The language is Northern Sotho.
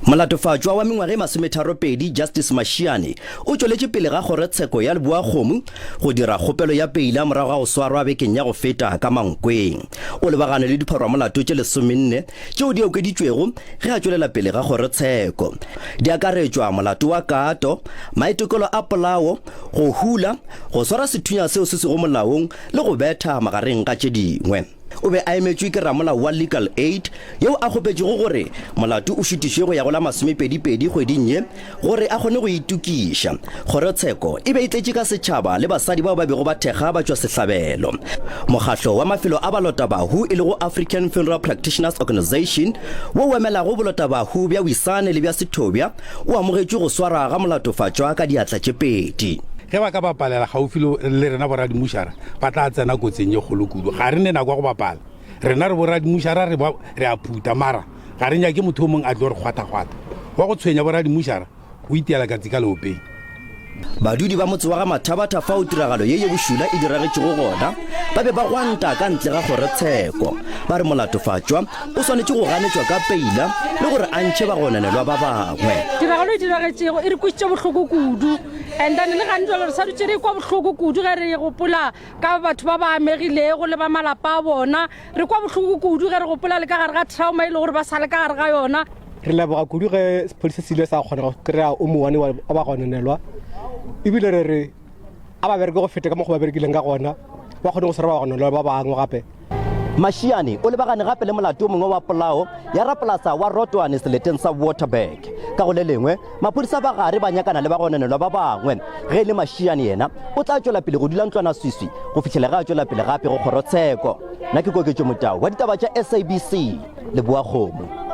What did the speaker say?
Molatofatšwa wa mengwaga e masometharopedi Justice Mashiane o tšweletše pele ga kgorotsheko ya Leboakgomo go dira kgopelo ya peila morago ga go swarwa bekeng ya go feta ka Mankweng. O lebagane le dipharwamolato tše lesomenne tšeo di okeditšwego ge a tšwelela pele ga kgorotsheko. Di akaretšwa molato wa kato, maitekelo a polao, go hula, go swara sethunya seo se sego molaong le go betha magareng ga tše dingwe. O be a emetšwe ke ramolao wa Legal Aid yeo a kgopetšego gore molato o šutišwe go ya go la masomepedipedi kgweding ye gore a kgone go itokiša. Kgorotsheko e be e tletše ka setšhaba le basadi bao ba bego ba thekga batšwasehlabelo. Mokgahlo wa mafelo a balotabahu e lego African Funeral Practitioners Organisation wo o emelago bolotabahu bja Wisane le bja Sethobja o amogetšwe go swara ga molatofatšwa ka diatla tše pedi. Ge ba ka bapalela gaufi le rena boradimušara, ba tla tsena kotsing ye kgolo kudu. Ga re ne nako ya go bapala. Rena re boradimušara re, re a phuta, mara ga re nyake motho o mongwe a tlo re kgwatha-kgwatha. Wa go tshwenya boradimušara o itiela katsi ka leopeng. Badudi ba motse wa ga Mathabatha fao tiragalo ye ye bošula e diragetšego gona ba be ba gwanta ka ntle ga kgorotsheko. Ba re molatofatšwa o swanetše go ganetšwa ka peila le gore a ntšhe bagononelwa ba bangwe. Tiragalo e diragetšego e re kwešitše bohloko kudu and then le gane jalo re sa dutše re kwa bohloko kudu ge re gopola ka batho ba ba amegilego le ba malapa a bona. Re kwa bohloko kudu ge re gopola le ka gare ga trauma e le gore ba sa le ka gare ga yona. Re leboga kudu ge sephodisa se ile sa kgona go kry-a o mongwe wa bagononelwa, ebile re re a ba bereke go feta ka mokgwa ba berekileng ka gona, ba kgone go swara bagononelwa ba bangwe gape. Mashiane o lebagane gape le molato o mongwe wa polao ya rapolasa wa Rotwane seleteng sa Waterberg. Ka go le lengwe, maphodisa ba gare ba nyakana le bagononelwa ba bangwe. Ge e le Mashiane yena, o tla tšwela pele go dula ntlwanaswiswi go fihlela ge a tšwela pele gape go kgorotsheko. Nna ke Koketšo Motau wa ditaba tša SABC, Leboakgomo.